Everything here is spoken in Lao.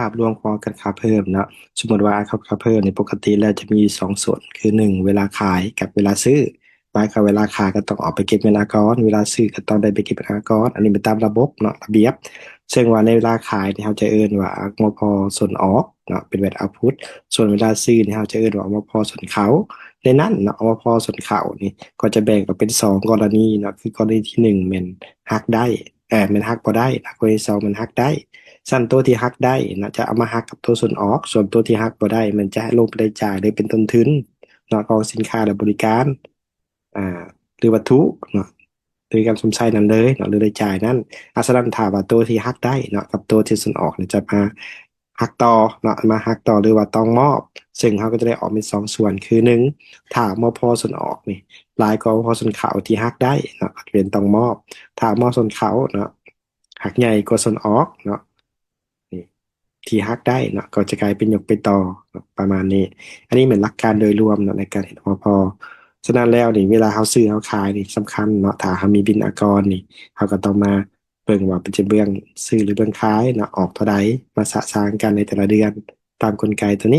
ພາບລວມຂອງອາກອນຄ່າເພີ່ມເນາະ. ສົມມຸດວ່າອາກອນຄ່າເພີ່ມນີ້ ປົກກະຕິແລ້ວຈະມີຢູ່ສອງສ່ວນ ຄືໜຶ່ງ ເວລາຂາຍກັບເວລາຊື້. ໝາຍຄວາມເວລາຂາຍກໍຕ້ອງອອກໄປເກັບເງິນອາກອນ, ເວລາຊື້ກໍຕ້ອງໄດ້ໄປເກັບເງິນອາກອນ. ອັນນີ້ເປັນຕາມລະບົບເນາະ, ລະບຽບ. ເຊິ່ງວ່າໃນເວລາຂາຍນີ້ ເຮົາຈະເອີ້ນວ່າ ອາກອນ ອາກອນ ສ່ວນອອກເນາະ, ເປັນ ແວດ output. ສ່ວນເວລາຊື້ນີ້ ເຮົາຈະເອີ້ນວ່າ ອາກອນ ສ່ວນເຂົ້າ. ໃນນັ້ນເນາະ ອາກອນ ສ່ວນເຂົ້ານີ້ ກໍຈະແບ່ງອອກເປັນສອງກໍລະນີເນາະ, ຄືກໍລະນີທີໜຶ່ງແມ່ນຫັກໄດ້ ເອີ ແມ່ນຫັກບໍ່ໄດ້ ແລະ ກໍລະນີທີສອງແມ່ນຫັກໄດ້. ຊັ້ນໂຕທີ່ຫັກໄດ້ນະ ຈະເອົາມາຫັກກັບໂຕສ່ວນອອກ, ສ່ວນໂຕທີ່ຫັກບໍ່ໄດ້ ມັນຈະລົງເປັນລາຍຈ່າຍ ຫຼື ເປັນຕົ້ນທຶນເນາະ ຂອງສິນຄ້າ ແລະ ບໍລິການ ອ່າ ຫຼື ວັດຖຸເນາະ ຫຼື ການຊົມໃຊ້ນັ້ນເລີຍເນາະ ຫຼື ລາຍຈ່າຍນັ້ນ. ອາ ສະນັ້ນ ຖ້າວ່າໂຕທີ່ຫັກໄດ້ເນາະ ກັບໂຕທີ່ສ່ວນອອກນີ້ ຈະມາຫັກຕໍ່ເນາະ ມາຫັກຕໍ່ ຫຼືວ່າຕ້ອງມອບ, ເຊິ່ງເຮົາກໍຈະໄດ້ອອກເປັນສອງສ່ວນ ຄື ໜຶ່ງ ຖ້າ ອາກອນ ສ່ວນອອກນີ້ ຫຼາຍກວ່າ ອາກອນ ສ່ວນເຂົ້າທີ່ຫັກໄດ້ເນາະ ກໍຈະເປັນຕ້ອງມອບ. ຖ້າ ອາກອນ ສ່ວນເຂົ້າເນາະ ຫາກໃຫຍ່ກວ່າສ່ວນອອກເນາະ ນີ້ ທີ່ຫັກໄດ້ເນາະ ກໍຈະກາຍເປັນຍົກໄປຕໍ່ເນາະ ປະມານນີ້. ອັນນີ້ແມ່ນຫຼັກການໂດຍລວມເນາະ ໃນການເຮັດ ອາກອນ. ສະນັ້ນແລ້ວນີ້ ເວລາເຮົາຊື້ເຮົາຂາຍນີ້ສຳຄັນເນາະ, ຖ້າເຮົາມີບິນອາກອນນີ້ ເຮົາກໍຕ້ອງມາເບິ່ງວ່າເປັນຈະເບື້ອງຊື້ ຫຼື ເບື້ອງຂາຍເນາະ ອອກເທົ່າໃດ ມາສະສາງກັນໃນແຕ່ລະເດືອນ ຕາມກົນໄກຕົວນີ້.